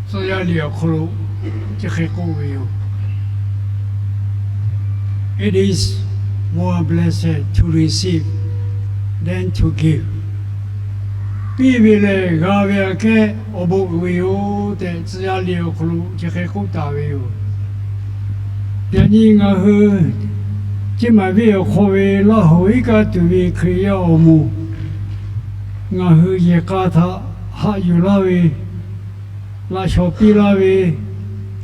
Tcuh yaˇ liꞈ awˬ hk'aw lo chi hk'e k'oˆ ve yoˬ. It is more blessed to receive than to give. Piˇ ve lehˬ g'a ve aꞈ kehˉ awˬ bon uiˍ ve yoˬ tehꞈ, Tcuh yaˇ liꞈ awˬ hk'aw lo chi hk'e k'oˆ taˍ ve yoˬ. Yaꞈ nyi ngaˬ hui Ceˇ maˍ venˇ awˬ hk'aw ve Laˇ hoꞈ iˉ kaˆ tuˬ ve Hkriꞈ yaˇ awˬ moˍ, ngaˬ hui yehˬ k'a htaꞈ haꞈ yuˬ laˇ ve, laꞈ shawˍ piˇ laˇ ve,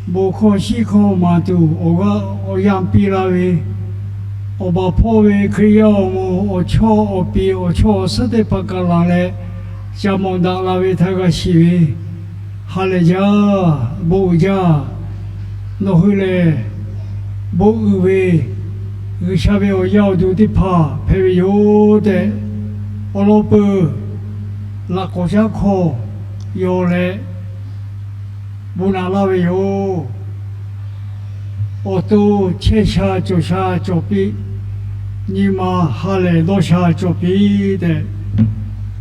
bon hkawˇ shiˉ hkawˇ maˍ tuˬ awˬ g'aˇ awˬ yanˇ piˇ laˇ ve, awˬ baˬ hpawˇ ve Hkriꞈ yaˇ awˬ moˍ awˬ chawˇ awˬ piˍ awˬ chawˇ awˬ suhˉ teˇ hpaˍ kaꞈ laˬ leh, ca mawˬ daꞈ la ve htaꞈ g'a shiˍ ve, ha lehˬ jaˇ, bon uiˍ jaˇ. Nawˬ hui lehˬ, bon uiˍ ve G'uiˬsha ve awˬ yaˇ awˬ duˬ teˇ hpaˍ hpehꞈ ve yoˬ tehꞈ, awˬ lawn peuˬ laꞈ k'awꞈ caˉ hkawˇ yaw leh, bon naꞈ laˇ ve yoˬ. Awˬ to chehˇ sha cawˬ sha cawˬ piˇ, nyi ma ha lehˬ dawˇ sha cawˬ piˇ tehꞈ,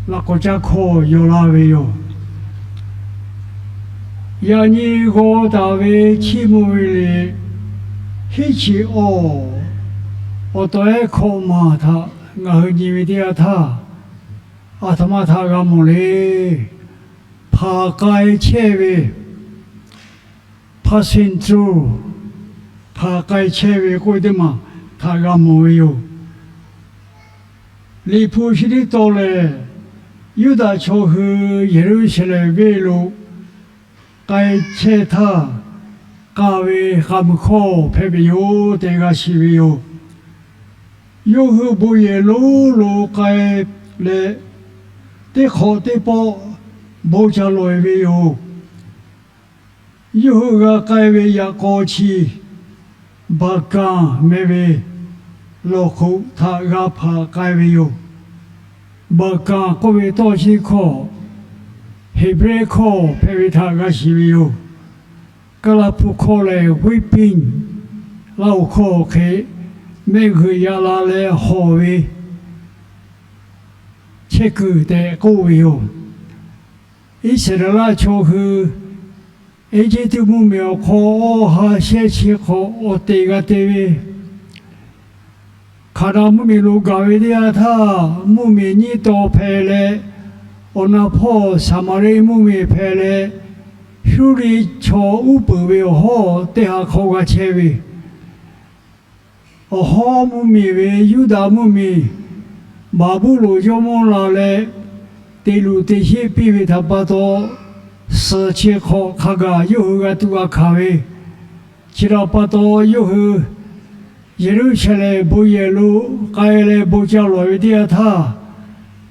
laꞈ k'awꞈ caˉ hkawˇ yaw laˇ ve yoˬ. Yaꞈ nyi g'aw taˍ ve Chiˇ mvuh ve liꞈ hiˉ chi awˬ, awˬ taw ehˉ hkawꞈ maˬ htaꞈ ngaˬ hui nyi ve teˇ yanˇ htaˇ, aˬ htoꞈ ma htaꞈ g'a mawˬ le. Hpanˍ k'ai chehˇ ve, passing through, hpanˍ k'ai chehˇ ve k'oˆ ve teˇ maˬ htaꞈ g'a mawˬ ve yoˬ. Liꞈ hpu chi teˇ tawn lehˬ, Yuˇdaꞈ chaw hui Yeˍruˆsaˍlehnˍ venˇ lo k'ai chehˇ htaˇ, k'a ve k'a muiˬ hkawˇ hpehꞈ ve yoˬ tehꞈ g'a shiˍ ve yoˬ. Yawˇ hui bon yehˬ lonˉ lo k'ai leh, teˇ hk'awꞈ teˇ pawˆ bon ca lawˬ e ve yoˬ. Yawˇ hui g'a k'ai ve yaꞈ k'aw chi, Baˍkanˍ meh ve lawˬ hk'oꞈ htaꞈ g'a hpanˍ k'ai ve yoˬ. Baˍkanˍ k'oˆ ve tawˇ chi hkawˇ, Heˍbrehˇ hkawˇ hpehꞈ ve htaꞈ g'a shiˍ ve yoˬ. Kaˇlaˇ hpu hkawˇ lehˬ, weeping, Laˇ hoꞈ hkawˇ hk'e, mehˆ g'uiˬ yaꞈ la leh hawˬ ve chehˇ kuiˬ tehꞈ k'oˆ ve yoˬ. Iˉsaˍreˍlaˆ chaw hui Eˇjiˇtuꞈ mvuhˇmiˬ awˬ hk'aw awˇ ha shehˆ chi hk'awꞈ awˬ teꞈ g'a te ve, Hkaˍnanˍ mvuhˇmiˬ lo gaˬ ve teˇ yanˇ htaˇ, mvuhˇmiˬ nyiˇ taw hpehꞈ leh, awˬ na hpawˇ Saˍmaˍriˆ mvuhˇmiˬ hpehꞈ leh, Huˇriˆ chaw uˉ peunˍ ve awˬ hawˉ teˇ ha hk'awꞈ g'a chehˇ ve, awˬ hawˉ mvuhˇmiˬ ve Yuˇdaꞈ mvuhˇmiˬ Baˍbuˍlonˍ jawˇmawˇ la leh, te luˬ te sheˆ piˇ ve htaꞈ pa taw, suhˍ chi hk'awꞈ hk'a gaˬ yawˇ hui g'a tuꞈ g'a hkanˍ ve, chi htaꞈ pa taw yawˇ hui Yeˍruˆsaˍlehnˍ bon yehˬ lo k'ai leh bon ca lawˬ ve teˇ yanˇ htaˇ,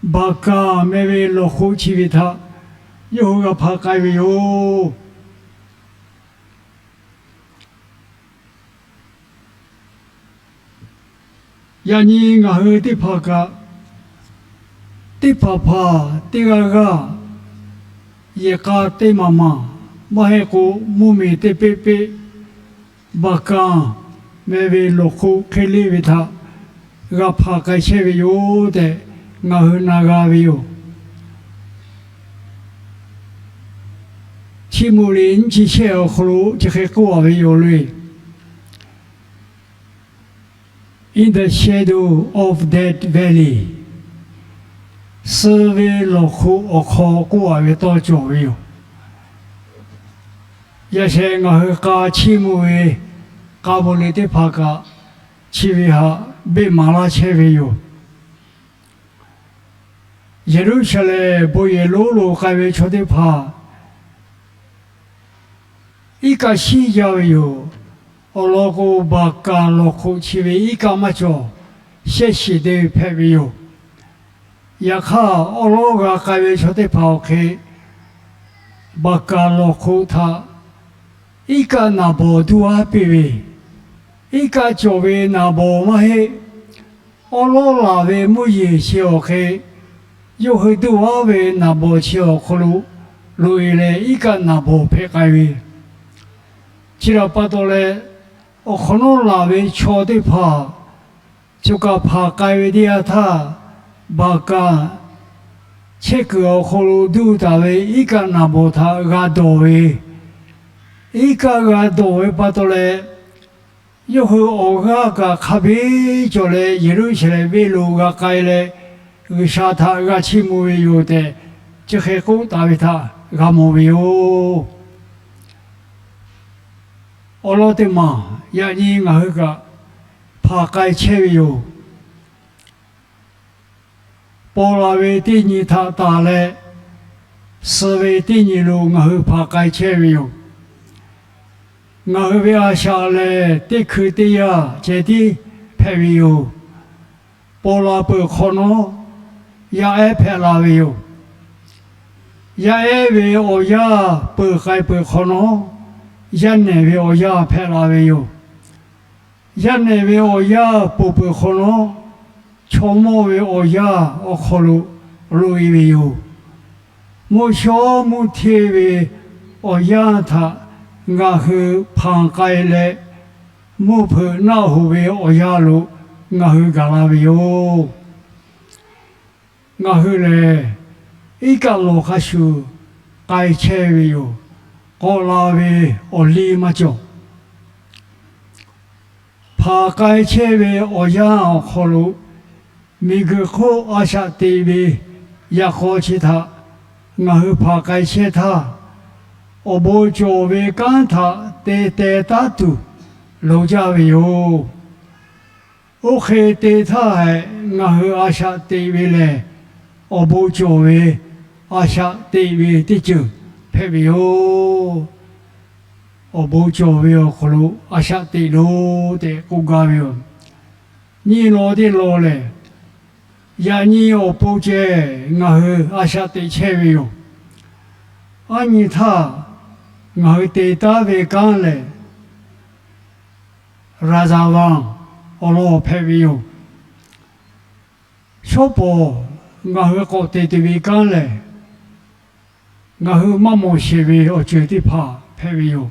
Baˍkanˍ meh ve lawˬ hk'oꞈ chi ve htaꞈ yawˇ hui g'a hpanˍ k'ai ve yoˬ. Yaꞈ nyi ngaˬ hui teˇ hpaˍ kaꞈ, teˇ hpaˍ hpaˍ teˇ g'aˇ g'aˇ, yehˬ k'a teˇ maˬ maˬ, maˇ heˆ k'o mvuhˇmiˬ teˇ peˆ peˆ, Baˍkanˍ meh ve lawˬ hk'oꞈ hk'e leˇ ve htaꞈ g'a hpanˍ k'ai chehˇ ve yoˬ tehꞈ ngaˬ hui na g'a ve yoˬ. Chiˇ mvuh liꞈ nyiˇ chi shehˆ awˬ hk'aw lo chi hk'e k'oˆ a ve yoˬ le. In the shadow of death valley, suh ve lawˬ hk'oꞈ awˬ hk'aw k'oˆ a ve tawˇ cawˬ ve yoˬ. Yaꞈ sheh ngaˬ hui k'a chiˇ mvuh ve k'a mvuh liꞈ teˇ hpaˍ kaꞈ, chi ve htaꞈ beˆ maˍ laˇ chehˇ ve yoˬ. Yeˍruˆsaˍlehnˍ bon yehˬ lonˉ lo k'ai ve chaw teˇ hpaˍ iˉ kaˆ shiˉ jaˇ ve yoˬ. Awˬ lawn k'o, Baˍkanˍ lawˬ hk'oꞈ chi ve iˉ kaˆ maˇ cawˬ, shehˆ shiˍ te hpehꞈ ve yoˬ. Yaꞈ hk'aˇ, awˉ lawˉ g'a k'ai ve chaw teˇ hpaˍ awˬ hk'e, Baˍkanˍ lawˬ hk'oꞈ htaꞈ iˉ kaˆ naˍ bawˍ duˇ aˉ piˇ ve, iˉ kaˆ cawˬ ve naˍ bawˍ maˇ heˆ. Awˉ lawˉ laˬ ve mvuhˇ yeˬ chi awˬ hk'e, yawˇ hui duˇ aˉ ve naˍ bawˍ chi awˬ hk'aw lo loꞈ e leh, iˉ kaˆ naˍ bawˍ hpehꞈ k'ai ve, chi htaꞈ pa taw leh, awˬ hk'awꞈ nawˉ laˬ ve chaw teˇ hpaˍ choˬ kaˬ hpanˍ k'ai ve teˇ yanˇ htaˇ, Baˍkanˍ chehˇ kuiˬ awˬ hk'aw lo duˇ taˍ ve iˉ kaˆ naˍ bawˍ htaꞈ g'a dawˬ ve, Iˉ kaˆ g'a dawˬ ve pa taw leh, yawˇ hui awˬ g'aˇ kaꞈ hk'a biˇ cawˬ leh Yeˍruˆsaˍlehnˍ venˇ lo g'a k'ai leh, G'uiˬsha htaꞈ g'a chiˇ mvuh ve yoˬ tehꞈ, chi hk'e k'oˆ taˍ ve htaꞈ g'a mawˬ ve yoˬ. Awˬ lawn teˇ maˬ, yaꞈ nyi ngaˬ hui kaꞈ hpanˍ k'ai chehˇ ve yoˬ. Paw la ve teˇ nyi htaꞈ tanˬ leh, suh ve teˇ nyi lo ngaˬ hui hpanˍ k'ai chehˇ ve yoˬ. Ngaˬ hui ve a shaꞈ lehˬ, teˇ hkui teˇ yanˇ ceh tiˉ hpehꞈ ve yoˬ. Paw la peuˬ hk'awꞈ nawˉ, yaˇ ehˉ hpehꞈ la ve yoˬ. Yaˇ ehˉ ve awˬ yanˇ peuˬ k'ai peuˬ hk'awꞈ nawˉ, yaˇ nehˬ ve awˬ yanˇ hpehꞈ la ve yoˬ. Yaˇ nehˬ ve awˬ yanˇ ponˬ peuˬ hk'awꞈ nawˉ, chaw mawˇ ve awˬ yanˇ awˬ hk'aw lo loꞈ e ve yoˬ. Mvuhˇ shawˉ mvuhˇ hteˇ ve awˬ yanˇ htaꞈ ngaˬ hui hpanˍ k'ai leh, mvuhˇ hpeuꞈ naˆ hoꞈ ve awˬ yanˇ lo ngaˬ hui gaˬ la ve yoˬ. Ngaˬ hui lehˬ, iˉ kaˆ lawˬ hk'a shuˍ k'ai chehˇ ve yoˬ. K'awꞈ la ve awˬ liˇ maˇ cawˬ. Hpanˍ k'ai chehˇ ve awˬ yanˇ awˬ hk'aw lo, miˬguiˬ hk'oˆ a shaꞈ teꞈ ve yaꞈ k'aw chi htaꞈ ngaˬ hui hpanˍ k'ai chehˇ htaˇ, awˬ bon cawˬ ve kanˉ htaꞈ te teh taˉ tuˬ loˍ jaˇ ve yoˬ. Oˇ hk'e te htaˇ hehꞈ, ngaˬ hui a shaꞈ teꞈ ve lehˬ, awˬ bon cawˬ ve a shaꞈ teꞈ ve teˇ ceuˬ hpehꞈ ve yoˬ. Awˬ bon cawˬ ve awˬ hk'aw lo a shaꞈ teꞈ loˬ tehꞈ k'oˆ gaˇ ve yoˬ. Nyiˇ law teˇ law lehˬ, yaꞈ nyi awˬ pon ceh ngaˬ hui a shaꞈ teꞈ chehˇ ve yoˬ. Aˉ nyi htaˇ, ngaˬ hui te taˉ ve kanˉ lehˬ, Raˍzaˍvanˍ awˬ lawn hpehꞈ ve yoˬ. Shawˉ pawˍ ngaˬ hui k'awꞈ te tuˬ ve kanˉ lehˬ, ngaˬ hui maˇ mawˬ sheˍ ve awˬ ceuˬ teˇ hpaˍ hpehꞈ ve yoˬ.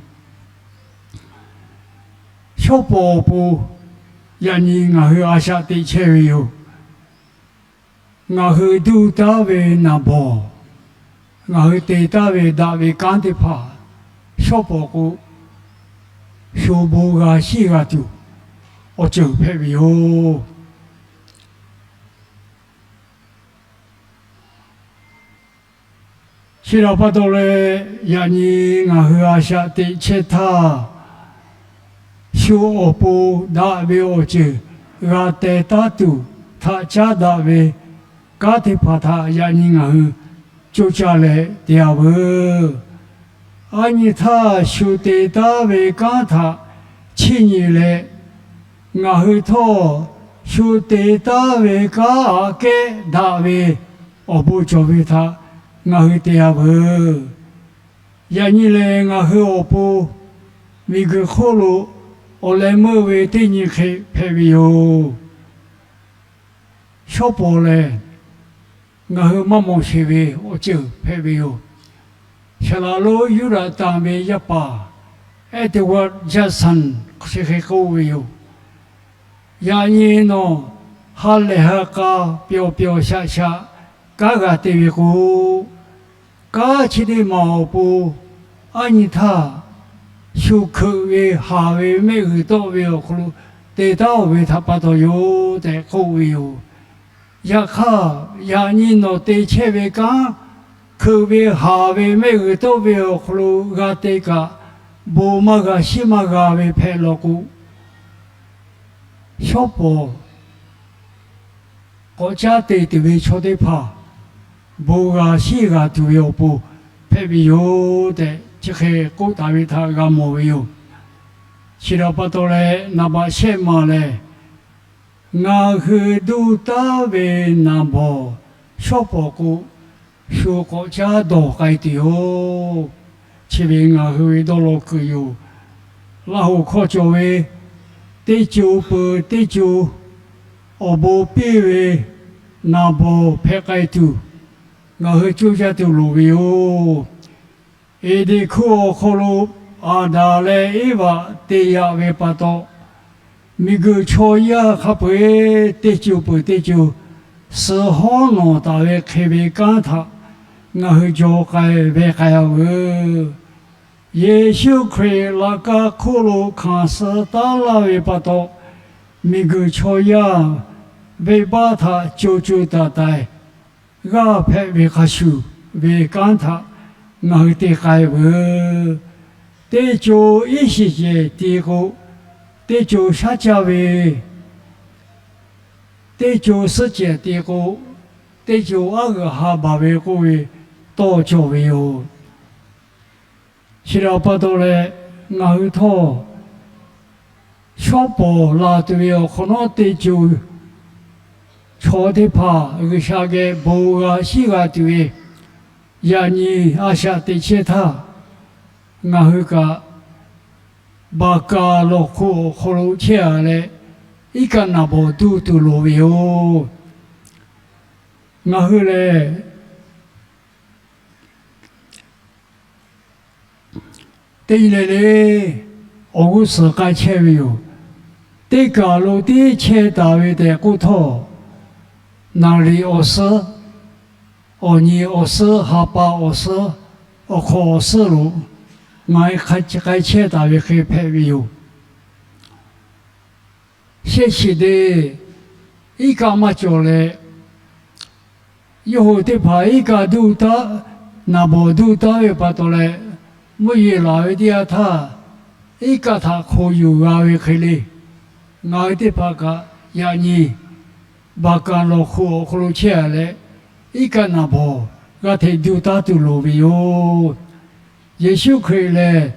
Shawˉ pawˍ awˬ pon yaꞈ nyi ngaˬ hui a shaꞈ teꞈ chehˇ ve yoˬ. Ngaˬ hui duˇ taˉ ve naˍ bawˍ, ngaˬ hui te taˉ ve daꞈ ve kanˉ teˇ hpaˍ, shawˉ pawˍ k'o, shu bon g'a shiˉ g'a tuˬ awˬ ceuˬ hpehꞈ ve yoˬ. Chi htaꞈ pa taw leh, yaꞈ nyi ngaˬ hui a shaꞈ teꞈ chehˇ htaˇ, shu awˬ pon daꞈ ve awˬ ceuˬ g'a teh taˉ tuˬ htaꞈ caˉ daꞈ ve kanˉ teˇ hpaˍ htaꞈ yaꞈ nyi ngaˬ hui coˇ caˇ leh te-a veuˬ. Aˉ nyi htaˇ shu te taˉ ve kanˉ htaꞈ chiˇ nyi leh, ngaˬ hui htawˇ shu te taˉ ve kanˉ aꞈ kehˉ daꞈ ve awˬ bon cawˬ ve htaꞈ ngaˬ hui te-a veuˬ. Yaꞈ nyi lehˬ, ngaˬ hui awˬ pon miˬguiˬ hk'oˆ lo awˬ leh meuˇ ve teˇ nyi hk'e hpehꞈ ve yoˬ. Shawˉ pawˍ lehˬ, ngaˬ hui maˇ mawˬ sheˍ ve awˬ ceuˬ hpehꞈ ve yoˬ. Saˍ laꞈ lonˉ Yuˇdaꞈ tanˬ ve yaˇ paˍ Edward Judson chi hk'e k'oˆ ve yoˬ. Yaꞈ nyi nawˬ ha lehˬ ha k'a pyawˬ pyawˬ shaꞈ shaꞈ kanˉ g'a te ve k'o, kanˉ chi teˇ maˬ awˬ pon aˉ nyi htaˇ shu hkeuꞈ ve haˍ ve mehˆ g'uiˬ tawˆ ve awˬ hk'aw lo te taˉ-oˬ ve htaꞈ pa taw yoˬ tehꞈ k'oˆ ve yoˬ. Yaꞈ hk'aˇ, yaꞈ nyi nawˬ te chehˇ ve kanˉ hkeuꞈ ve haˍ ve mehˆ g'uiˬ tawˆ ve awˬ hk'aw lo g'a te kaꞈ, bon maˇ g'a shiˉ maˇ g'a ve hpehꞈ law k'o, shawˉ pawˍ k'awꞈ caˉ te tuˬ ve chaw teˇ hpaˍ bon g'a shiˉ g'a tuˬ ve awˬ pon hpehꞈ ve yoˬ tehꞈ, chi hk'e k'oˆ taˍ ve htaꞈ g'a mawˬ ve yoˬ. Chi htaꞈ pa taw leh, naˍ baꞈ shehˆ ma lehˬ, ngaˬ hui duˇ taˉ ve naˍ bawˍ shawˉ pawˍ k'o, shu k'awꞈ caˉ dawˬ k'ai tuˬ yoˬ. Chi ve ngaˬ hui ve dawˇ law kuiˬ yoˬ. Laˇ hoꞈ hkawˇ cawˬ ve teˇ co peuˬ teˇ co awˬ bon piˇ ve naˍ bawˍ hpehꞈ k'ai tuˬ, ngaˬ hui coˇ caˇ tuˬ loˍ ve yoˬ. Eˍdenˍ hkuˇ awˬ hk'aw lo Aˍdanˍ leh Eˇvaꞈ te yaꞈ ve pa taw, miˬguiˬ chaw yaˇ hk'a peu-eˬ teˇ co peuˬ teˇ co suh hawˉ nawˬ taˍ ve hk'e ve kanˉ htaꞈ ngaˬ hui jaw k'ai ve k'ai-a veuˬ. Yeˍsuˆ Hkriꞈ laꞈ ka hk'oˆ lo hkanˍ suh taˉ laˇ ve pa taw, miˬguiˬ chaw yaˇ venˇbaˆ htaꞈ co co taiˍ taiˍ g'aˇ hpehꞈ ve hk'a shuˍ, ve kanˉ htaꞈ ngaˬ hui te k'ai veuˬ. Teˇ co iˉ shiˍ cehˬ ti k'o, teˇ co shaˉ caˇ ve, teˇ co suhˉ cehˬ ti k'o, teˇ co aˉ g'uiˬ ha baˬ ve k'oˆ ve tawˇ cawˬ ve yoˬ. Chi htaꞈ pa taw leh, ngaˬ hui htawˇ shawˉ pawˍ la tuˬ ve awˬ hk'awꞈ nawˉ teˇ co chaw teˇ hpaˍ G'uiˬsha geh bon g'a shiˉ g'a tuˬ ve yaꞈ nyi a shaꞈ teꞈ chehˇ htaˇ, ngaˬ hui kaꞈ baˬ kaˍ lawˬ hk'oˆ awˬ hk'aw lo chehˇ a leh, iˉ kaˆ naˍ bawˍ duˇ tuˬ loˍ ve yoˬ. Ngaˬ hui lehˬ, teˇ nyi le le awˬ g'uˇ suhˍ k'ai chehˇ ve yoˬ. Teˇ kaˬ lo tiˉ chehˇ taˍ ve tehꞈ k'oˆ htawˇ, naˍ riˍ awˬ suhˉ, awˬ nyi awˬ suhˉ, ha pa awˬ suhˉ, awˬ hk'awꞈ awˬ suhˉ lo ngaˬ hui k'ai chehˇ taˍ ve hk'e hpehꞈ ve yoˬ. Shehˆ shiˍ te iˉ kaˆ maˇ cawˬ leh, yawˇ hui teˇ hpaˍ iˉ kaˆ duˇ taˉ, naˍ bawˍ duˇ taˉ ve pa taw leh, mvuhˇ yeˬ laˬ ve teˇ yanˇ htaˇ, iˉ kaˆ htaꞈ hk'oꞈ yuˬ g'a ve hk'e le, ngaˬ hui teˇ hpaˍ kaꞈ yaꞈ nyi baˬ kaˍ lawˬ hk'oˆ awˬ hk'aw lo chehˇ a leh, iˉ kaˆ naˍ bawˍ g'a hteꞈ duˇ taˉ tuˬ loˍ ve yoˬ. Yeˍsuˆ Hkriꞈ lehˬ,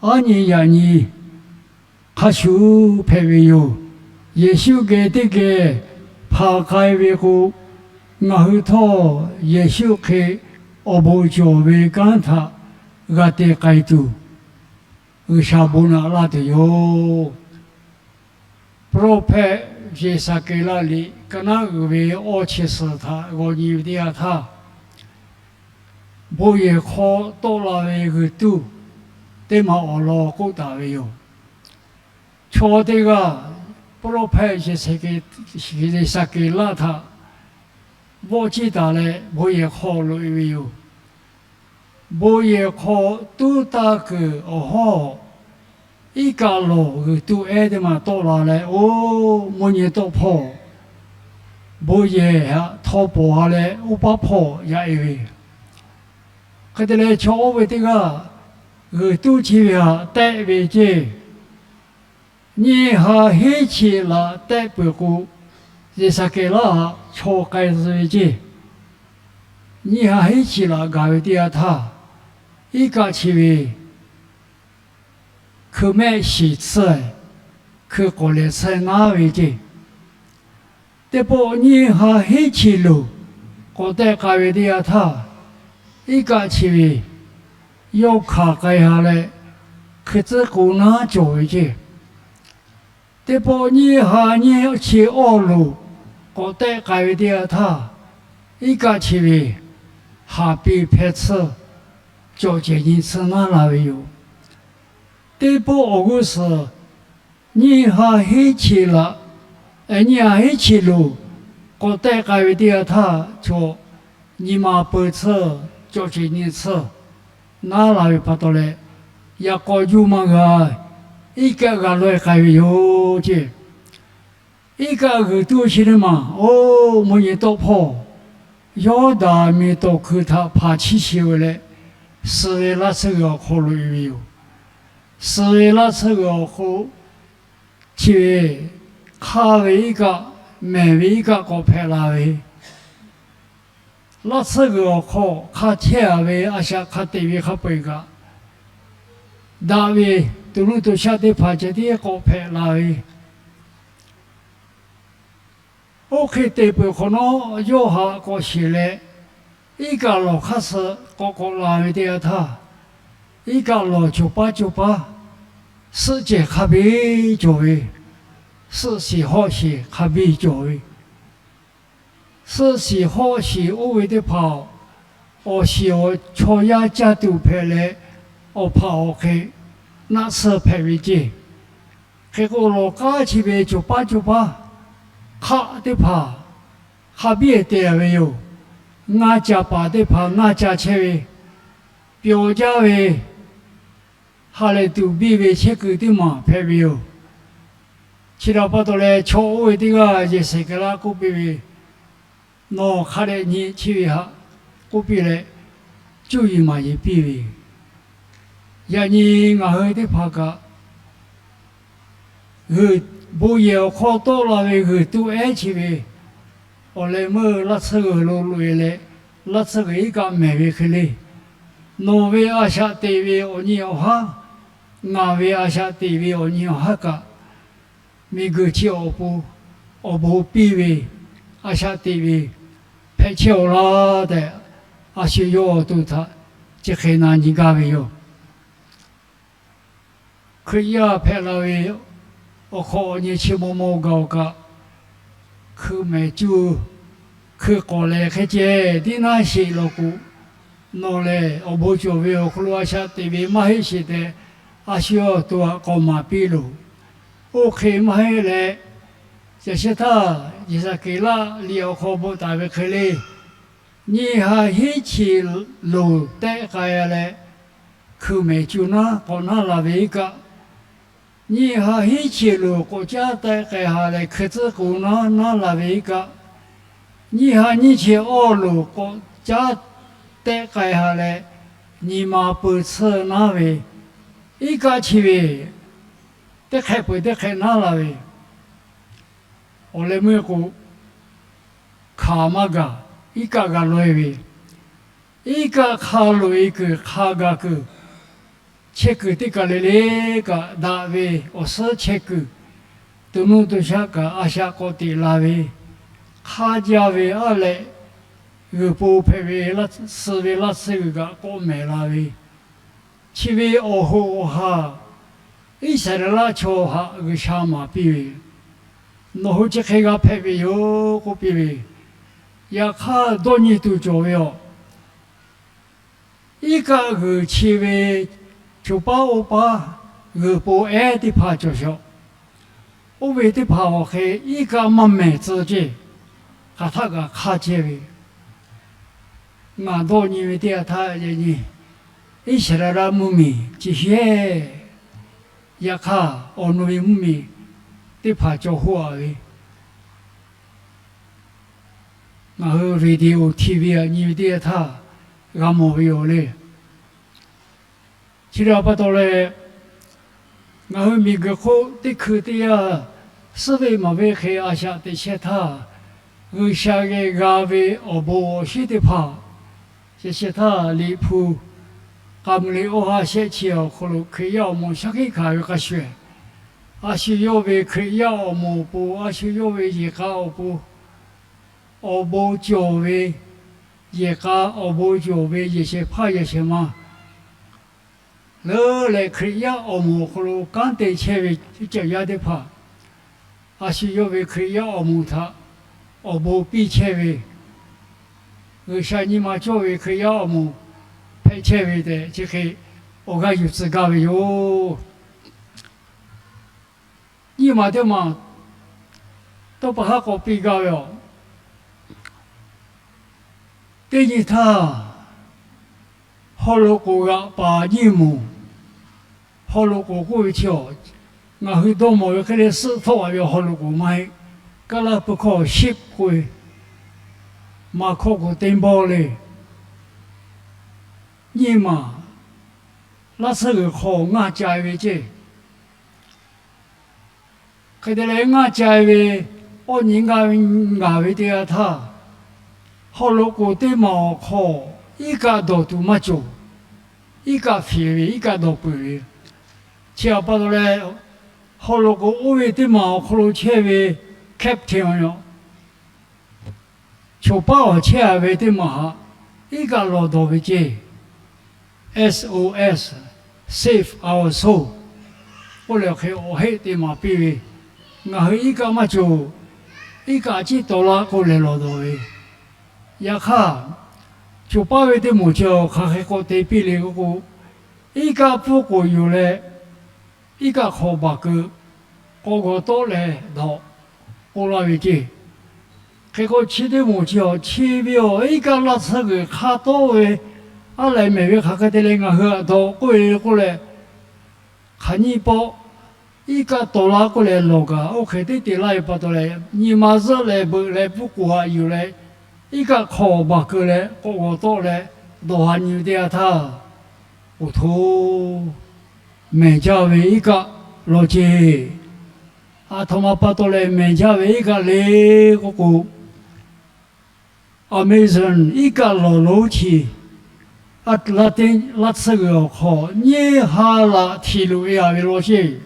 aˉ nyi yaꞈ nyi hk'a shuˍ hpehꞈ ve yoˬ. Yeˍsuˆ geh teˇ geh hpanˍ k'ai ve k'o, ngaˬ hui htawˇ Yeˍsuˆ hk'e awˬ bon cawˬ ve kanˉ htaꞈ g'a te k'ai tuˬ, G'uiˬsha bon naꞈ laˇ tuˬ yoˬ. Prophet Yeˍsaˍkeˍlaˆ liꞈ ka naˉ uiˍ ve awˇ chi suhˍ htaꞈ g'aw nyi ve teˇ yanˇ htaˇ, bon yehˬ hk'aw tawˆ la ve g'uiˬ tuˇ teˇ maˬ awˬ lawn k'oˆ taˍ ve yoˬ. Chaw teˇ g'aˇ prophet Yeˍsaˍkeˍlaˆ htaꞈ vawˆ ciˇ taˍ leh bon yehˬ hk'aw loꞈ e ve yoˬ. Bon yehˬ hk'aw tuˉ taˇ kuiˬ awˬ hawˉ, iˉ kaˆ lawˬ g'uiˬ tuˇ ehˉ teˇ maˬ tawˆ la leh, oˇ mvuhˇ nyi tawˆ hpawˇ bon yehˬ htaꞈ htaw pawˍ ha leh oˇ paˉ hpawˇ yaꞈ e ve. Hk'e te leh chaw oˇ ve teˇ g'aˇ g'uiˬ tuˇ chi ve htaꞈ tehˆ ve ceˇ. Nyiˇ ha hiˉ chi laꞈ tehˆ peuˬ k'o, Yeˍsaˍkeˍlaˆ htaꞈ chaw k'ai tcuh ve ceˇ. Nyiˇ ha hiˉ chi laꞈ gaˬ ve teˇ yanˇ htaˇ, iˉ kaˆ chi ve hkui mehˆ shiˍ tsuhˇ, hkui k'awˍ lehˬ tsuhˇ naˉ ve ceˇ. Teˇ pawˆ nyiˇ ha hiˉ chi luˬ k'awꞈ tehˆ k'ai ve teˇ yanˇ htaˇ, iˉ kaˆ chi ve yawˇ hkanˍ k'ai ha leh, hkui tcuhˉ k'o naˉ cawˬ ve ceˇ. Teˇ pawˆ nyiˇ ha nyiˇ chi awˇ luˬ k'awꞈ tehˆ k'ai ve teˇ yanˇ htaˇ, iˉ kaˆ chi ve haˍ piˇ hpehˇ tsuhˇ, cawˬ cehˬ nyi tsuhˇ naˉ la ve yoˬ. Teˇ pawˆ awˬ g'uˇ suhˍ nyiˇ ha hiˉ chi laꞈ, nyiˇ ha hiˉ chi luˬ k'awꞈ tehˆ k'ai ve teˇ yanˇ htaˇ, chaw nyi ma peu tsuhˇ, cawˬ cehˬ nyi tsuhˇ naˉ la ve pa taw leh, yaꞈ k'aw juˇ maˇ g'a, iˉ kaˆ g'a lawehˇ k'ai ve yoˬ ceˇ. Iˉ kaˆ g'uiˬ tuˇ chi teˇ maˬ oˇ mvuhˇ nyi tawˆ hpawˇ, Yawˇdanˍ miˬ tawˍ hkui htaꞈ hpanˍ chiˇ sheˍ ve leh, suh ve laˇ tsuhˇ g'uiˬ awˬ hk'aw loꞈ e ve yoˬ. Suh ve laˇ tsuhˇ g'uiˬ awˬ hk'aw lo chi ve hk'aˇ ve iˉ kaˆ, mehˬ ve iˉ kaˆ k'awꞈ hpehꞈ la ve, laˇ tsuhˇ g'uiˬ awˬ hk'aw hk'a chehˇ a ve a shaꞈ hk'a teꞈ ve hk'a peu-eˬ kaꞈ, daꞈ ve to nuˇ to shaˆ teˇ hpaˍ ceh tiˉ k'awꞈ hpehꞈ la ve, oˇ hk'e te peuˬ hk'awꞈ nawˉ, yawˇ haꞈ k'awꞈ shiˍ leh, iˉ kaˆ lawˬ hk'aˇ suh k'awꞈ k'awꞈ la ve teˇ yanˇ htaˇ, iˉ kaˆ lawˬ cawˬ paˉ cawˬ paˉ, suhˆ cehˬ hk'a biˇ cawˬ ve, suhˆ shiˍ hawˆ shiˍ hk'a biˇ cawˬ ve, suhˆ shiˍ hawˆ shiˍ oˇ ve teˇ hpaˍ, awˬ shiˍ awˬ chaw yaˇ caˇ tuˬ hpehꞈ leh, awˬ hpaꞈ awˬ hk'e naˆ tsuhˇ hpehꞈ ve ceˇ. Hk'e k'o, lawˬ k'aˉ chi ve cawˬ paˉ cawˬ paˉ hk'aˆ teˇ hpaˍ hk'a biˇ te ve yoˬ. Ngaˇ ca paˍ teˇ hpaˍ ngaˇ ca chehˇ ve, pyawˬ jaˇ ve, ha lehˬ tuˬ biˇ ve chehˇ kuiˬ teˇ maˬ hpehꞈ ve yoˬ. Chi htaꞈ pa taw leh, chaw oˇ ve teˇ g'aˇ Yeˍseˍkeˍlaˆ k'oˆ piˇ ve, Nawˬ hk'a dehꞈ nyi chehˇ ve haꞈ k'oˆ piˇ leh, cuˇ yiˍ maˍ yiˍ piˇ ve yoˬ. Yaꞈ nyi ngaˬ hui teˇ hpaˍ kaꞈ, g'uiˬ bon yehˬ awˬ hk'aw tawˆ la ve g'uiˬ tuˇ ehˉ chi ve awˬ leh meuˇ laˇ tsuhˇ g'uiˬ lo loꞈ e leh, laˇ tsuhˇ g'uiˬ iˉ kaˆ mehˬ ve hk'e le, nawˬ ve a shaꞈ teꞈ ve awˬ nyi awˬ haˉ, ngaˬ ve a shaꞈ teꞈ ve awˬ nyi awˬ haˉ kaꞈ, miˬguiˬ chi awˬ pon awˬ bon piˇ ve, a shaꞈ teꞈ ve hpehꞈ chehˇ-oˬ laˇ tehꞈ, a shu yawˇ awˬ to htaꞈ chi hk'e na nyi gaˇ ve yoˬ. Hkriꞈ yaˇ hpehꞈ la ve awˬ hk'awꞈ awˬ nyi chi maw maw gaˬ-oˬ kaꞈ, hkui mehˍ cuˇ, hkui k'awˍ lehˬ hk'e ceh tiˉ naˉ sheˍ law k'o, nawˬ lehˬ awˬ bon cawˬ ve awˬ hk'aw lo a shaꞈ teꞈ ve maˇ heˆ sheˍ tehꞈ, a shu yawˇ awˬ to htaꞈ k'awꞈ maˍ piˇ loˬ. Oˇ hk'e maˇ heˆ leh, yaꞈ shehˍ htaˇ Yeˍsaˍkeˍlaˆ liꞈ awˬ hk'aw bvuhꞈ taˍ ve hk'e le, nyiˇ ha hiˉ chi loˍ tehˆ k'ai leh, hkui mehˍ cuˇ naˉ k'awꞈ naˉ la ve iˉ kaˆ, nyiˇ ha hiˉ chi loˍ k'awꞈ caˉ tehˆ k'ai ha leh, hkui tcuhˉ k'o naˉ naˉ la ve iˉ kaˆ, nyiˇ ha nyiˇ chi awˇ loˍ k'awꞈ caˉ tehˆ k'ai ha leh, nyi ma peu tsuhˇ naˉ ve iˉ kaˆ chi ve, teˇ hk'ehꞈ peuˬ teˇ hk'ehꞈ naˉ la ve, awˬ leh meuˇ k'o, hkanˍ maˇ gaˬ, iˉ kaˆ g'a lawehˇ ve, iˉ kaˆ hk'a loꞈ e kuiˬ hk'a gaˬ kuiˬ, chehˇ kuiˬ teˇ kaˬ le le kaꞈ daꞈ ve awˬ suhˉ chehˇ kuiˬ, to nuˇ to shaˆ kaꞈ a shaꞈ k'awꞈ teꞈ la ve, hk'a jaˇ ve aˉ leh, g'uiˬ po hpehꞈ ve, suh ve laˇ tsuhˇ g'uiˬ kaꞈ k'awꞈ mehˍ la ve, chi ve awˬ hoꞈ awˬ ha, Iˉsaˍreˍlaˆ chaw htaꞈ G'uiˬsha maˍ piˇ ve, nawˬ hui chi hk'e g'a hpehꞈ ve yoˬ k'oˆ piˇ ve, yaꞈ hk'aˇ dawˇ nyi tuˬ cawˬ ve yoˬ. Iˉ kaˆ g'uiˬ chi ve choˬ paˉ oˇ paˉ g'uiˬ po ehˉ teˇ hpaˍ cawˬ sheˍ. Oˇ ve teˇ hpaˍ awˬ hk'e iˉ kaˆ maˇ mehˍ tcuh ceˇ, hk'aˬ htaˆ kaꞈ hk'aˇ cehˇ ve, ngaˬ dawˇ nyi ve teˇ yanˇ htaˇ yaꞈ nyi Iˉsaˍreˍlaˆ mvuhˇmiˬ chi shehˍ. Yaꞈ hk'aˇ awˬ nu ve mvuhˇmiˬ teˇ hpaˍ cawˬ hoˆ a ve, ngaˬ hui radio, TV aꞈ nyi ve teˇ yanˇ htaˇ g'a mawˬ ve yoˬ le. Chi htaꞈ pa taw leh, ngaˬ hui miˬguiˬ hk'oˆ teˇ hkui teˇ yanˇ suhˉ ve maˍ ve hk'e a shaꞈ teꞈ chehˇ htaˇ, G'uiˬsha geh g'a ve awˬ bon awˬ shinˉ teˇ hpaˍ, sheh sheh htaˇ Liꞈ hpu k'a mvuh le oˇ ha shehˆ chi awˬ hk'aw lo Hkriꞈ yaˇ awˬ moˍ shaˉ hkiˆ hkanˍ ve hk'a shuˍ, a shu yawˇ ve Hkriꞈ yaˇ awˬ moˍ awˬ pon, a shu yawˇ ve yehˬ k'a awˬ pon, awˬ bon cawˬ ve yehˬ k'a, awˬ bon cawˬ ve yehˬ shehˍ hpaˇ yehˬ shehˍ ma leuˉ leh, Hkriꞈ yaˇ awˬ moˍ awˬ hk'aw lo kanˉ te chehˇ ve ceuˬ yaˇ teˇ hpaˍ, a shu yawˇ ve Hkriꞈ yaˇ awˬ moˍ htaꞈ awˬ bon piˇ chehˇ ve, G'uiˬsha nyi ma cawˇ ve Hkriꞈ yaˇ awˬ moˍ hpehꞈ chehˇ ve tehꞈ, chi hk'e awˬ g'aˇ yuˬ tcuh gaˇ ve yoˬ. Nyiˇ maˬ teˇ maˬ tawˇ pa haˉ k'awꞈ piˇ gaˇ ve yoˬ. Teˇ nyi htaˇ, haw loꞈ k'oˍ g'aꞈ paˍ nyiˇ moˍ, haw loꞈ k'oˍ k'oˆ ve chi a, ngaˬ hui dawˇ mawˬ ve hk'e le suhˆ htawˆ a ve haw loꞈ k'oˍ maˇ heˆ. Kaˉ laˇ pui hkawˇ ship k'oˆ ve, maˍ hkawˇ k'o teˇ bawˇ le. Nyiˇ maˬ laˇ tsuhˇ g'uiˬ hk'aw ngaˇ ca ve ceˇ. Hk'e te leh ngaˇ ca ve awˇ nyi ngaˇ ve ngaˬ ve teˇ g'aˇ htaˇ, haw loꞈ k'oˍ teˇ maˬ awˬ hk'aw iˉ kaˆ dawˬ tuˬ maˇ cawˬ. Iˉ kaˆ fiˍ ve, iˉ kaˆ dawˬ peuˬ ve. Chi htaꞈ pa taw leh, haw loꞈ k'oˍ oˇ ve teˇ maˬ awˬ hk'aw lo chehˇ ve captain a yoˬ. Choˬ paˉ awˬ chehˇ a ve teˇ maˬ htaꞈ iˉ kaˆ lawˬ dawˬ ve ceˇ. S O S, Save Our Soul k'oˆ leh awˬ hk'e awˬ heˆ te maˍ piˇ ve, ngaˬ hui iˉ kaˆ maˇ cawˬ, iˉ kaˆ ciˉ taw laˇ k'oˆ leh lawˬ dawˬ ve. Yaꞈ hk'aˇ, choˬ paˉ ve teˇ moˍ chi awˬ hk'aˬ hk'e k'awꞈ te piˇ le k'oˆ k'o, iˉ kaˆ pfuhˇ k'oˍ yuˬ leh, iˉ kaˆ hk'awꞈ baˬ keu k'awꞈ g'awˬ tawˆ leh dawˬ k'oˆ laˇ ve ceˇ. Hk'e k'o chi teˇ moˍ chi awˬ chi ve awˬ iˉ kaˆ laˇ tsuhˇ g'uiˬ hk'a tawˆ ve, aˉ leh mehˍ ve hk'aˬ hk'e te leh ngaˬ hui htaꞈ dawˬ k'oˆ ve k'oˆ leh, hk'aˬ nyiˇ pawˆ iˉ kaˆ tawˍ laˇ k'oˆ leh lawˬ kaꞈ, oˇ hk'e teˇ te laˇ ve pa taw leh, nyi ma zuhˆ leh beuꞈ leh pfuhˇ k'oˍ haꞈ yuˬ leh, iˉ kaˆ hk'aw baˬ keu leh k'awꞈ g'awˬ tawˆ leh dawˬ haˍ nyi ve teˇ yanˇ htaˇ, oˬ htoˇ, mehˬ jaˇ ve iˉ kaˆ lawˬ ceˇ. Aˬ htoꞈ ma pa taw leh mehˬ jaˇ ve iˉ kaˆ le k'oˆ k'o, Amazon iˉ kaˆ lawˬ lonˉ chi Atlantic laˇ tsuhˇ g'uiˬ awˬ hk'aw nyiˇ ha laꞈ htiˍ loꞈ e a ve lawˬ ceˇ.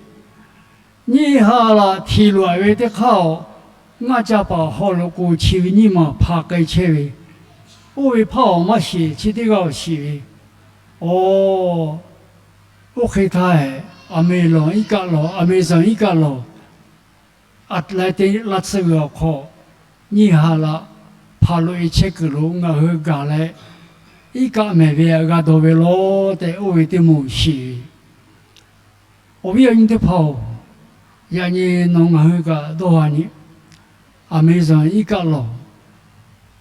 Nyiˇ ha laꞈ htiˍ loꞈ a ve teˇ hk'aˇ, ngaˇ ca paˍ haw loꞈ k'o chi ve nyiˇ maˬ hpaˍ k'ai chehˇ ve, oˇ ve hpaˇ awˬ maˇ shiˍ, chi teˇ g'aˇ awˬ shiˍ ve. Aˬ, oˇ hk'e htaˇ, Amazon iˉ kaˆ lawˬ, Amazon iˉ kaˆ lawˬ, Atlantic laˇ tsuhˇ g'uiˬ awˬ hk'aw nyiˇ ha laꞈ hpaˍ loꞈ e chehˇ kuiˬ lo ngaˬ hui gaˬ leh, iˉ kaˆ mehˬ ve g'a dawˬ ve lawˬ tehꞈ oˇ ve teˇ moˍ shiˍ ve. Awˬ viˉ awˬ nyi teˇ hpaˍ-oˬ, yaꞈ nyi nawˬ ngaˬ hui kaꞈ dawˇ haˍ nyi. Amazon iˉ kaˆ lawˬ,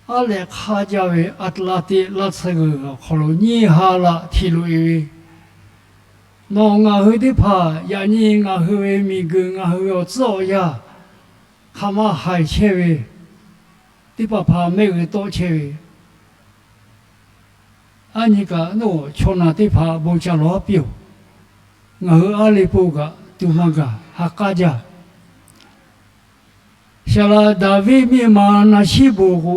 aˉ lehꞈ hk'aˇ jaˇ ve Atlantic laˇ tsuhˇ g'uiˬ awˬ hk'aw lo nyiˇ ha laꞈ htiˍ loꞈ e ve, nawˬ ngaˬ hui teˇ hpaˍ yaꞈ nyi ngaˬ hui ve miˬ guiˬ ngaˬ hui ve awˬ tcuhˉ awˬ yanˇ hk'aˬ ma haiˬ chehˇ ve, teˇ hpaˍ hpaˍ mehˆ g'uiˬ tawˆ chehˇ ve, aˉ nyi kaꞈ nawˬ chaw naˬ teˇ hpaˍ bon ca lawˬ haˉ piˇ-oˬ. Ngaˬ hui aˉ lehꞈ po kaꞈ tuˬ maˇ gaˬ, ha k'aˉ jaˇ. Saˍ laꞈ Daˍviˆ miˇ ma Naˍsiˉboˍ k'o,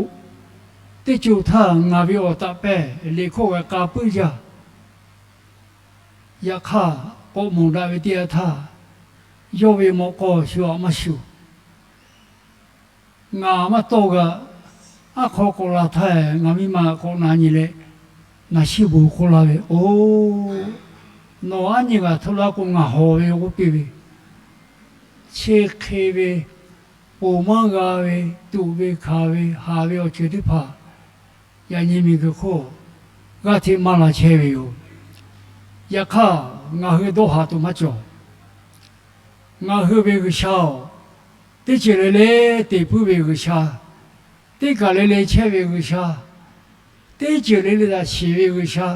teˇ co htaˇ ngaˬ ve awˬ taꞈ pehˇ liꞈ hk'oˆ g'a k'a puiˉ jaˇ. Yaꞈ hk'aˇ, k'awꞈ mawˬ daꞈ ve teˇ yanˇ htaˇ, yawˇ ve mawꞈ k'aw shu aꞈ maˇ shuˍ. Ngaˬ maˇ tawˇ g'a. Aˉ hk'aw k'awꞈ la htaˇ, ngaˬ miˇ ma k'awꞈ na nyi leh, Naˍsiˉboˍ k'oˆ laˇ ve, Oˬ, nawˬ aˉ nyi g'a htoꞈ laˇ k'o ngaˬ hawˍ ve k'oˆ piˇ ve, chi hk'e ve ponˬ maˇ g'a ve, tuꞈ ve hkanˍ ve haˍ ve awˬ ceuˬ teˇ hpaˍ yaꞈ nyi miˬ guiˬ hk'oˆ g'aˇ hteꞈ maˇ la chehˇ ve yoˬ. Yaꞈ hk'aˇ, ngaˬ hui dawˇ haˍ tuˬ maˇ cawˬ. Ngaˬ hui ve G'uiˬsha-oˬ, teˇ ceuˬ le le te puiˉ ve G'uiˬsha, teˇ kaˬ le le chehˇ ve G'uiˬsha, teˇ ceuˬ le le htaꞈ shiˍ ve G'uiˬsha,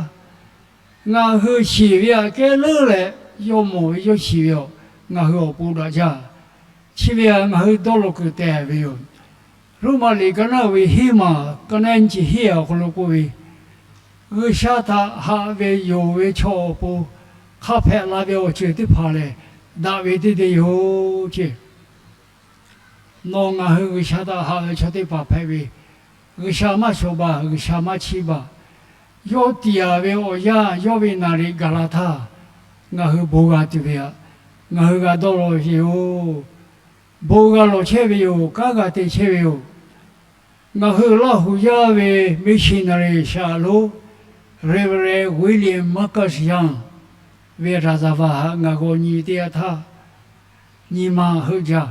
ngaˬ hui shiˍ ve aꞈ kehˉ leuˉ leh, yawˇ mawˬ ve yawˇ shiˍ ve aꞈ, ngaˬ hui awˬ pon daꞈ jaˇ. Chi ve aꞈ ngaˬ hui dawˇ law kuiˬ teh ve yoˬ. Roˉmaꞈ liꞈ ka naˆ ve hiˉ maˬ ka naˆ nyi chi hiˉ awˬ hk'aw lo k'oˆ ve, G'uiˬsha htaꞈ haꞈ ve yonˍ ve chaw awˬ pon hk'a hpehꞈ la ve awˬ ceuˬ teˇ hpaˍ lehˬ, daꞈ ve teˇ te yoˬ ceˇ. Nawˬ ngaˬ hui G'uiˬsha htaꞈ haꞈ ve chaw teˇ hpaˍ hpehꞈ ve, G'uiˬsha maˇ shawˍ baˬ, G'uiˬsha maˇ chiˇ baˬ. Yawˇ tiꞈ yaꞈ ve awˬ yanˇ, yawˇ ve naˍ riˍ gaˬ la htaˇ, ngaˬ hui bon g'a tuˬ ve aꞈ, ngaˬ hui g'a dawˇ law ve yoˬ. Bon g'a lawˬ chehˇ ve yoˬ. Kanˉ g'a te chehˇ ve yoˬ. Ngaˬ hui Laˇ huˍ yaˇ ve missionary shaˍ lonˉ Reverend William Marcus Young ve ราชบัณฑิต htaꞈ ngaˬ g'aw nyi teˇ yanˇ htaˇ, nyi ma heuˆ jaˇ.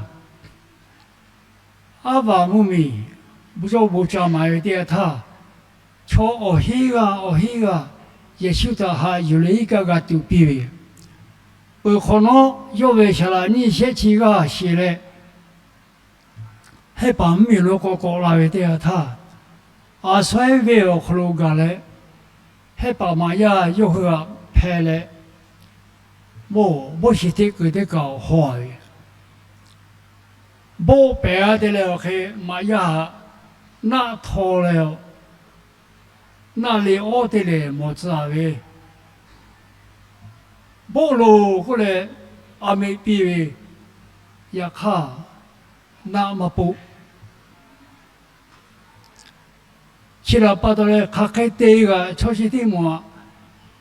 Aˉ vaˬ mvuhˇmiˬ yawˇ bon ca maˍ ve teˇ yanˇ htaˇ, chaw awˬ hinˉ g'aˇ awˬ hinˉ g'aˇ Yeˍsuˆ htaꞈ haꞈ yuˬ leh iˉ kaˆ g'a tuˬ piˇ ve yoˬ. Peuˬ hk'awꞈ nawˉ, yawˇ ve saˍ laꞈ nyiˇ shehˆ chi g'aˇ shiˍ leh, Hehˉ paˍ mvuhˇmiˬ lo k'awꞈ k'awꞈ la ve teˇ yanˇ htaˇ, a sawˉ ehˉ venˇ awˬ hk'aw lo gaˬ leh, Hehˉ paˍ maꞈ yaˇ yawˇ hui htaꞈ hpeh leh, bon, bon shiˍ teˇ kuiˬ teˇ kaꞈ haw ve. Bon pehˬ a te leh awˬ hk'e maꞈ yaˇ htaꞈ naˆ htaw leh, naˆ le awˉ te lehˬ mawˬ tcuh a ve, bon loˬ k'oˆ leh, a meꞈ piˇ ve, yaꞈ hk'aˇ naˆ maˇ poˆ. Chi htaꞈ pa taw leh hk'aˬ hk'e te g'a, chaw chi teˇ moˍ aꞈ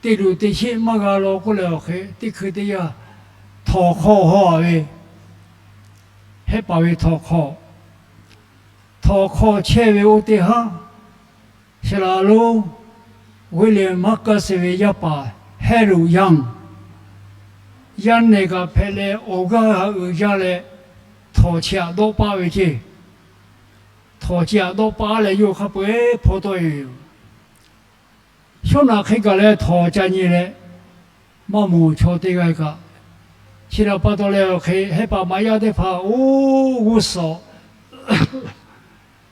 te luˬ te sheˆ maˇ g'a law k'oˆ leh awˬ hk'e, teˇ hkui teˇ yanˇ htawnˍ hk'aw haw a ve, Hehˉ paˍ ve htawnˍ hk'aw, htawnˍ hk'aw chehˇ ve oˇ teˇ haˉ, Saˍ laꞈ lonˉ William Marcus ve yaˇ paˍ Harold Young, yaˇ nehˬ kaꞈ hpehꞈ leh awˬ g'aˇ g'a uiˍ jaˇ leh, htawnˍ chi aꞈ dawˆ paˆ ve ceˇ. Htawnˍ chi aꞈ dawˆ paˆ leh yawˇ hk'a peu-eˬ hpaw tawˆ e ve yoˬ. Shawˉ naꞈ hk'e gaˬ leh htawnˍ ca nyi leh, maˇ moˍ chaw teˇ g'aˇ kaꞈ, chi htaꞈ pa taw leh awˬ hk'e Hehˉ paˍ maꞈ yaˇ teˇ hpaˍ oˇ g'uˇ suhˍ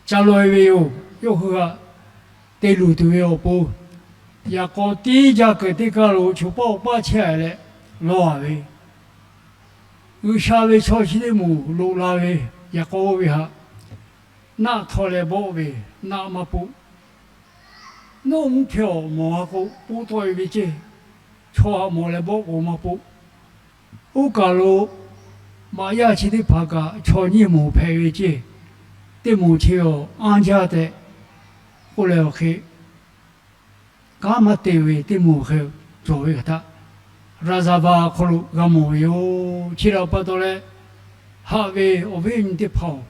ca law e ve yoˬ. Yawˇ hui htaꞈ te luˬ tuˬ ve awˬ pon, yaꞈ k'aw tiˉ jaˇ kuiˬ teˇ kaˇ lo choˬ paˆ oˇ paˆ chehˇ a leh lawˇ a ve, G'uiˬsha ve chaw chi teˇ moˍ loꞈ la ve, yaꞈ k'aw oˇ ve htaꞈ naˆ htawˇ leh bawˆ ve naˆ maˇ poˆ. Nawˇ mvuhˇ hpehˇ awˬ mawˬ a k'o, poˆ tawˆ e ve ceˇ. Chaw htaꞈ mawˬ leh bawˆ k'o maˇ poˆ. Oˇ kaˬ lo maꞈ yaˇ chi teˇ hpaˍ kaꞈ chaw nyiˇ moˍ hpehꞈ ve ceˇ. Teˇ moˍ chi awˬ anˇ jaˇ tehꞈ k'oˆ leh awˬ hk'e, kanˉ maˇ te ve teˇ moˍ hk'e cawˬ ve htaꞈ ရာဇဝင် awˬ hk'aw lo g'a mawˬ ve yoˬ. Chi htaꞈ pa taw leh, haꞈ ve awˬ viˉ awˬ nyi teˇ hpaˍ-oˬ,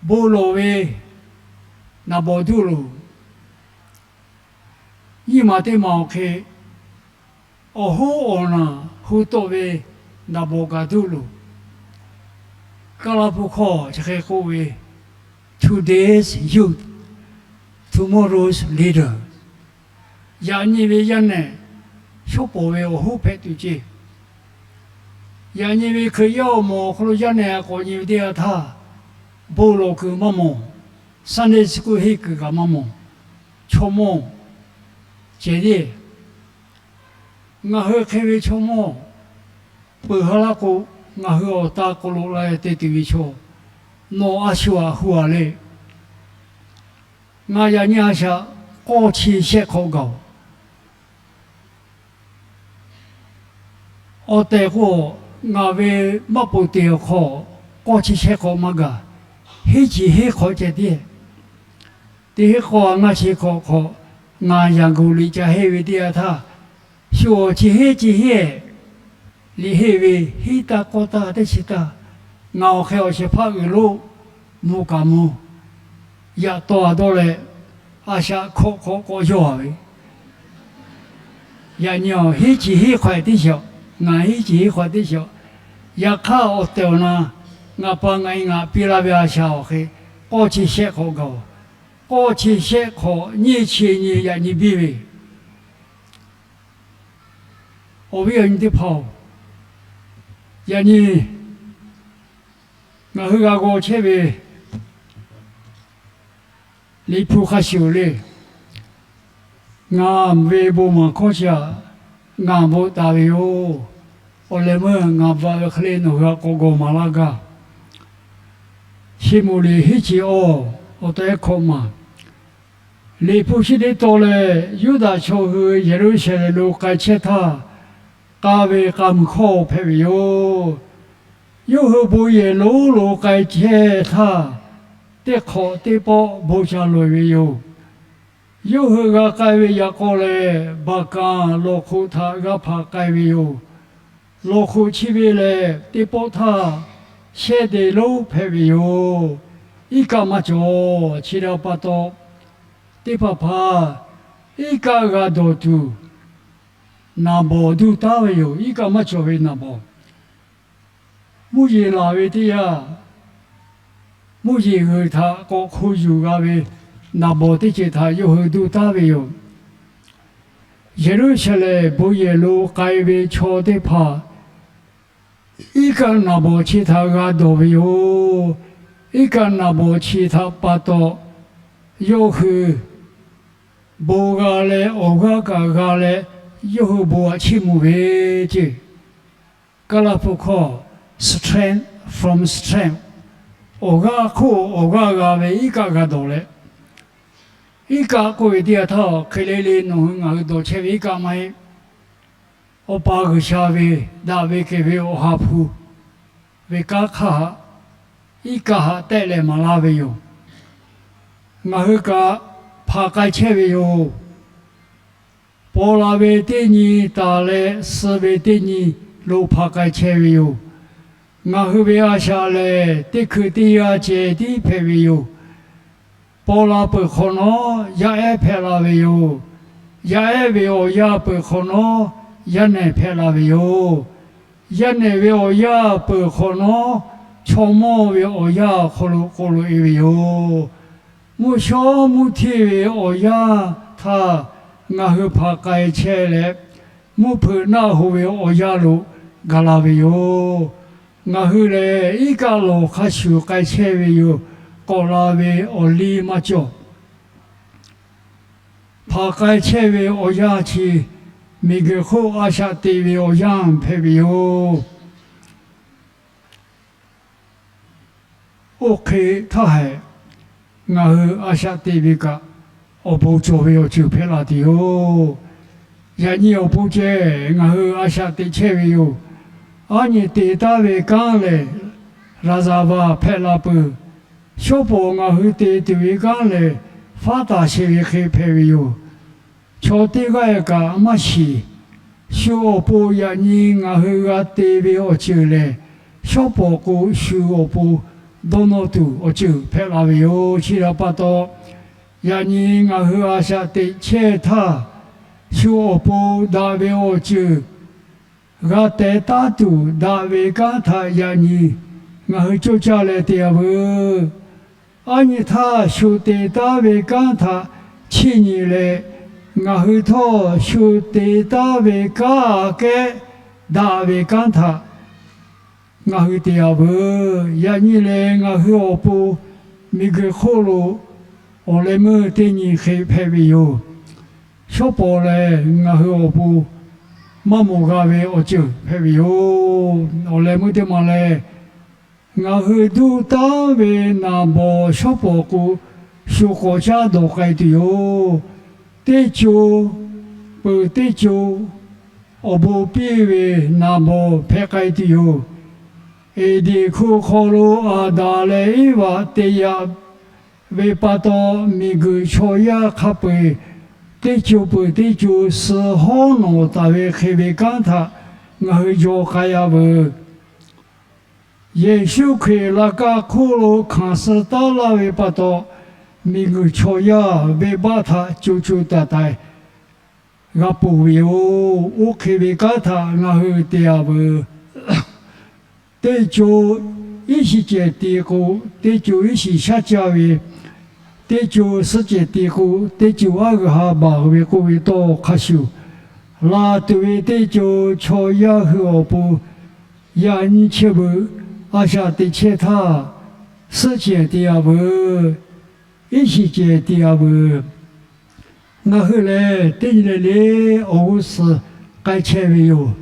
bon lawˬ ve naˍ bawˍ duˇ loˬ. Nyiˇ maˬ teˇ maˬ awˬ hk'e, awˬ hoˉ awˬ naˬ hu tawˆ ve naˍ bawˍ kaꞈ duˇ loˬ. Kaˇ laˇ hpu hkawˇ chi hk'e k'oˆ ve, Today's youth, tomorrow's leader. Yaꞈ nyi ve yaˇ nehˬ, shawˉ pawˍ ve awˬ hoˉ hpehꞈ tuˬ ceˇ. Yaꞈ nyi ve Hkriꞈ yaˇ awˬ moˍ awˬ hk'aw lo yaˇ nehˬ a k'awꞈ nyi ve teˇ yanˇ htaˇ, bon lawˬ kuiˬ maˇ mawˬ, Sunday school henˇ kuiˬ kaꞈ maˇ mawˬ, chaw mawˇ cehˬ le. Ngaˬ hui hk'e ve chaw mawˇ peuˬ ha laˇ k'o, ngaˬ hui awˬ ta k'aw loꞈ la leh te tuˬ ve chaw, nawˬ a shu aꞈ hu a le. Ngaˬ yaꞈ nyi a shaꞈ k'awˇ chi shehˆ hk'awꞈ gaˬ-oˬ. Awˬ tehˬ k'o, ngaˬ ve maˇ poˍ teꞈ awˬ hk'aw k'awˇ chi shehˆ hk'awꞈ maˇ gaˬ, henˇ chi henˇ hk'awꞈ ceh tiˉ. Teˇ henˇ k'awˇ ngaˇ chi hk'awꞈ hk'awꞈ, ngaˬ Yangon liꞈ ca henˇ ve teˇ yanˇ htaˇ, shu awˬ chi henˇ chi henˇ liꞈ henˇ ve, henˇ taˇ k'awˇ taˇ teˇ chi taˇ, ngaˬ awˬ hk'e awˬ shehˍ hpaˇ uiˍ lo mvuh kaꞈ mvuh, yaꞈ taw a dawˇ leh, a shaꞈ hk'awꞈ hk'awꞈ k'awꞈ yawˇ a ve. Yaꞈ nyi awˬ henˇ chi henˇ hk'awꞈ tiˉ sheˍ, ngaˬ henˇ chi henˇ hk'awꞈ tiˉ sheˍ. Yaꞈ hk'aˇ awˬ tehˬ awˬ na, ngaˬ pa ngaˬ e ngaˬ piˇ laˇ ve a shaꞈ awˬ hk'e, k'awˇ chi shehˆ hk'awꞈ gaˬ-oˬ. K'awˇ chi shehˆ hk'awꞈ nyiˇ chi nyi yaꞈ nyi biˇ ve, awˬ viˉ awˬ nyi teˇ hpaˍ-oˬ, yaꞈ nyi ngaˬ hui g'a g'aw chehˇ ve Liꞈ hpu hk'a shuˍ le. Ngaˬ ve bon maˍ hkawˇ chi aꞈ ngaˬ bvuhꞈ taˍ ve yoˬ. Awˬ lehˬ meuˇ ngaˬ bvuhꞈ ve hk'e le nawˬ hui aꞈ k'awꞈ g'awˬ maˍ laˇ gaˇ. Chi moˍ liꞈ hiˉ chi awˬ, awˬ tehˬ hkawꞈ maˬ, Liꞈ hpu chi teˇ tawn lehˬ, Yuˇdaꞈ chaw hui Yeˍruˆsaˍlehnˍ lo k'ai chehˇ htaˇ, k'a ve k'a muiˬ hkawˇ hpehꞈ ve yoˬ. Yawˇ hui bon yehˬ lonˉ lo k'ai chehˇ htaˇ, teˇ hk'awꞈ teˇ pawˆ bon ca loꞈ e ve yoˬ. Yawˇ hui g'a k'ai ve yaꞈ k'aw lehˬ, Baˍkanˍ lawˬ hk'oꞈ htaꞈ g'a hpanˍ k'ai ve yoˬ. Lawˬ hk'oꞈ chi ve lehˬ, teˇ pawˆ htaˇ shehˇ de lonˉ hpehꞈ ve yoˬ. Iˉ kaˆ maˇ cawˬ. Chi htaꞈ pa taw, teˇ hpaˍ hpaˍ iˉ kaˆ g'a dawˬ tuˬ, naˍ bawˍ duˇ taˉ ve yoˬ. Iˉ kaˆ maˇ cawˬ ve naˍ bawˍ, mvuhˇ yeˬ laˬ ve teˇ yanˇ, mvuhˇ yeˬ g'uiˬ htaꞈ k'awꞈ hk'oˆ yuˬ g'a ve naˍ bawˍ teˇ ceuˬ htaꞈ yawˇ hui duˇ taˉ ve yoˬ. Yeˍruˆsaˍlehnˍ bon yehˬ lo k'ai ve chaw teˇ hpaˍ, iˉ kaˆ naˍ bawˍ chi htaꞈ g'a dawˬ ve yoˬ. Iˉ kaˆ naˍ bawˍ chi htaꞈ pa taw, yawˇ hui bon g'a leh awˬ g'aˇ kaꞈ g'a leh, yawˇ hui bon aꞈ chiˇ mvuh ve ceˇ. Kaˇ laˇ hpu hkawˇ, strength from strength, awˬ g'aˇ hk'oˆ awˬ g'aˇ g'a ve iˉ kaˆ g'a dawˬ leh, iˉ kaˆ k'oˆ ve teˇ yanˇ htaˇ, hk'e le le nawˬ hui ngaˬ hui dawˬ chehˇ ve iˉ kaˆ maˇ heˆ. Awˬ pa G'uiˬsha ve daꞈ ve kehˬ ve Awˬ ha hpu ve kanˉ hk'aˇ htaꞈ iˉ kaˆ htaꞈ tehˆ leh maˍ laˇ ve yoˬ. Ngaˬ hui kaꞈ hpanˍ k'ai chehˇ ve yoˬ. Paw la ve teˇ nyi taˍ leh suh ve teˇ nyi lo hpanˍ k'ai chehˇ ve yoˬ. Ngaˬ hui ve a shaꞈ lehˬ, teˇ hkui teˇ yanˇ ceh tiˉ hpehꞈ ve yoˬ. Paw la peuˬ hk'awꞈ nawˉ, yaˇ ehˉ hpehꞈ la ve yoˬ. Yaˇ ehˉ ve awˬ yanˇ peuˬ hk'awꞈ nawˉ, yaˇ nehˬ hpehꞈ la ve yoˬ. Yaˇ nehˬ ve awˬ yanˇ peuˬ hk'awꞈ nawˉ, chaw mawˇ ve awˬ yanˇ awˬ hk'aw lo k'oꞈ loꞈ e ve yoˬ. Mvuhˇ shawˉ mvuhˇ hteˇ ve awˬ yanˇ htaˇ ngaˬ hui hpanˍ k'ai chehˇ leh, mvuhˇ hpeuꞈ naˆ hoꞈ ve awˬ yanˇ lo gaˬ la ve yoˬ. Ngaˬ hui lehˬ, iˉ kaˆ lawˬ hk'a shuˍ k'ai chehˇ ve yoˬ. K'awꞈ la ve awˬ liˇ maˇ cawˬ. Hpanˍ k'ai chehˇ ve awˬ yanˇ chi miˬguiˬ hk'oˆ a shaꞈ teꞈ ve awˬ yanˇ hpehꞈ ve yoˬ. Oˇ hk'e htaˇ hehꞈ, ngaˬ hui a shaꞈ teꞈ ve kaꞈ, awˬ bon cawˬ ve awˬ ceuˬ hpehꞈ la tuˬ yoˬ. Yaꞈ nyi awˬ pon ceh ngaˬ hui a shaꞈ teꞈ chehˇ ve yoˬ. Aˉ nyi te taˉ ve kanˉ lehˬ, raˍzaˍvaˍ hpehꞈ la peuˬ. Shawˉ pawˍ ngaˬ hui te tuˬ ve kanˉ lehˬ, faˉ taˍ shehˍ ve hk'e hpehꞈ ve yoˬ. Chaw teˇ g'aˇ kaꞈ maˇ shiˍ. Shu awˬ pon yaꞈ nyi ngaˬ hui g'a te ve awˬ ceuˬ lehˬ, shawˉ pawˍ k'o shu awˬ pon dawˇ nawˇ tuˬ awˬ ceuˬ hpehꞈ la ve yoˬ. Chi htaꞈ pa taw, yaꞈ nyi ngaˬ hui a shaꞈ teꞈ chehˇ htaˇ, shu awˬ pon daꞈ ve awˬ ceuˬ g'a teh taˉ tuˬ daꞈ ve kanˉ htaꞈ yaꞈ nyi ngaˬ hui coˇ caˇ leh te-a veuˬ. Aˉ nyi htaˇ shu te taˉ ve kanˉ htaꞈ chiˇ nyi leh, ngaˬ hui htawˇ shu te taˉ ve kanˉ aꞈ kehˉ daꞈ ve kanˉ htaꞈ ngaˬ hui te-a veuˬ. Yaꞈ nyi lehˬ, ngaˬ hui awˬ pon miˬguiˬ hk'oˆ lo awˬ leh meuˇ teˇ nyi hk'e hpehꞈ ve yoˬ. Shawˉ pawˍ lehˬ, ngaˬ hui awˬ pon maˇ mawˬ g'a ve awˬ ceuˬ hpehꞈ ve yoˬ. Awˬ leh meuˇ teˇ maˬ lehˬ, ngaˬ hui duˇ taˉ ve naˍ bawˍ shawˉ pawˍ k'o, shu k'awꞈ caˉ dawˬ k'ai tuˬ yoˬ. Teˇ co peuˬ teˇ co awˬ bon piˇ ve naˍ bawˍ hpehꞈ k'ai tuˬ yoˬ. Eˍdenˍ hkuˇ hk'aw lo Aˍdanˍ leh Eˇvaꞈ te yaꞈ ve pa taw, miˬguiˬ chaw yaˇ hk'a peu-eˬ teˇ co peuˬ teˇ co suh hawˉ nawˬ taˍ ve hk'e ve kanˉ htaꞈ ngaˬ hui jaw k'ai-a veuˬ. Yeˍsuˆ Hkriꞈ laꞈ ka hk'oˆ lo hkanˍ suh taˉ laˇ ve pa taw, miˬguiˬ chaw yaˇ venˇbaˆ htaꞈ co co taiˍ taiˍ g'a ponˬ ve yoˬ. Oˇ hk'e ve kanˉ htaꞈ ngaˬ hui te-a veuˬ. Teˇ co iˉ shiˍ cehˬ ti k'o, teˇ co iˉ shiˍ shaˉ caˇ ve, teˇ co suhˉ cehˬ ti k'o, teˇ co aˉ g'uiˬ ha baˬ ve k'oˆ ve tawˇ hk'a shuˍ, laˬ tuˬ ve teˇ co chaw yaˇ hui awˬ pon yaꞈ nyi chi beuꞈ a shaꞈ teꞈ chehˇ htaˇ, suhˉ cehˬ te-a veuˬ. Iˉ shiˍ cehˬ te-a veuˬ. Ngaˬ hui lehˬ, teˇ nyi le le awˬ g'uˇ suhˍ k'ai chehˇ ve yoˬ.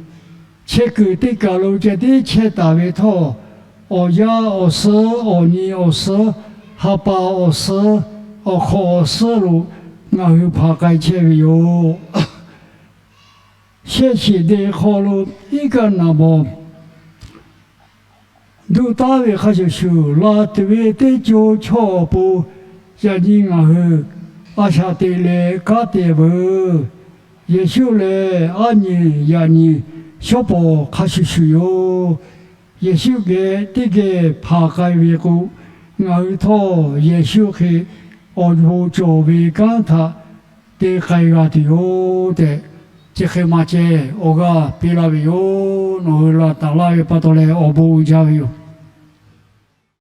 Chehˇ kuiˬ teˇ kaˬ lo ceh tiˉ chehˇ taˍ ve htawˇ, awˬ yaˇ awˬ suhˉ, awˬ nyi awˬ suhˉ, ha pa awˬ suhˉ, awˬ hk'awꞈ awˬ suhˉ lo ngaˬ hui hpanˍ k'ai chehˇ ve yoˬ. Shehˆ shiˍ de hk'aw lo iˉ kaˆ naˍ bawˍ duˇ taˉ ve hk'a shuˍ shuˍ, laˬ tuˬ ve teˇ co chaw awˬ pon yaꞈ nyi ngaˬ hui a shaꞈ teꞈ leh kanˉ te veuˬ. Yeˍsuˆ lehˬ, aˉ nyi yaꞈ nyi shawˉ pawˍ hk'a shuˍ shuˍ yoˬ. Yeˍsuˆ geh teˇ geh hpanˍ k'ai ve k'o, ngaˬ hui htawˇ Yeˍsuˆ hk'e awˬ bon cawˬ ve kanˉ htaꞈ te k'ai g'a tuˬ yoˬ tehꞈ, chi hk'e maˇ ceh awˬ g'aˇ piˇ laˇ ve yoˬ. Nawˬ hui laˬ taˍ laˇ ve pa taw leh awˬ bon uiˍ jaˇ ve yoˬ.